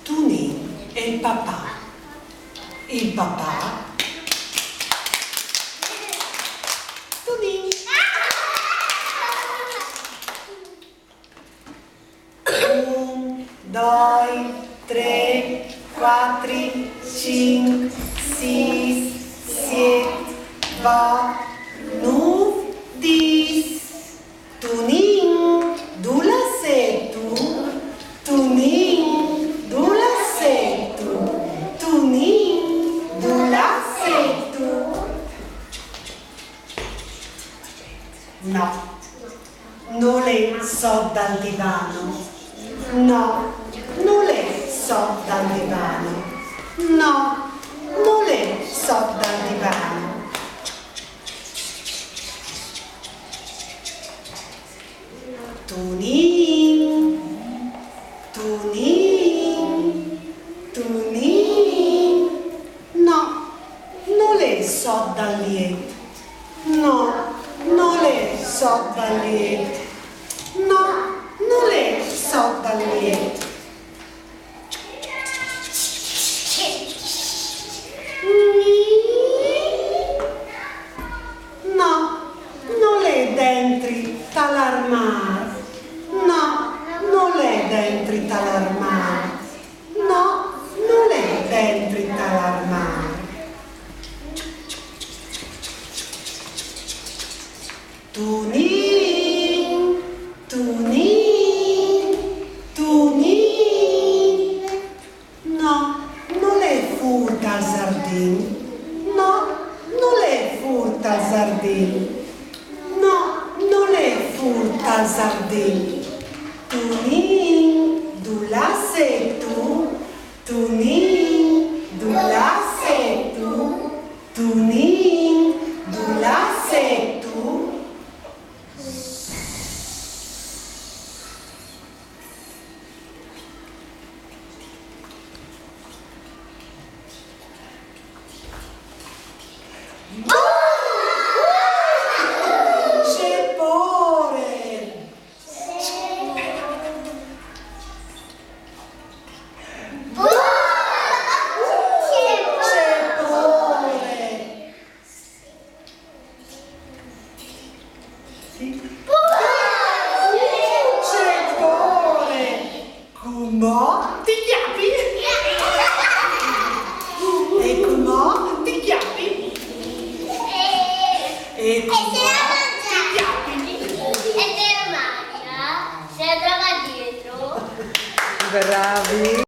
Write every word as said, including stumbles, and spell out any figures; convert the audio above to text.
Tunin e il papà. Il papà. Tunin. Un, doi, trê, cuatri, cinc, sîs, siet, vot, nûf, dîs. Tunin, dulà sêstu? Tunin, dulà sêstu? Tunin, dulà sêstu? No, nol è sot dal divan. No, nol è sot dal divan. No, nol è sot dal divan. Tunin, Tunin, Tunin. No, nol è sot dal liet. No, nol è sot dal liet. No, nol è sot dal liet. No, nol è dentri tal armâr. No, nol è dentri tal armâr. No, nol è dentri tal armâr. Tunin, Tunin, Tunin. No, nol è fûr dal zardin. No, nol è fûr dal zardin. No, nol è fûr dal zardin. Tunin, dulà sêstu? Tunin, dulà sêstu? Tunin, dulà sêstu? Ce pôre! Ce pôre! Sì. Ce pôre! Cumò ti cjapi! E cumò ti cjapi! E cumò ti cjapi! E se la mangia, se la trova dietro. Bravi!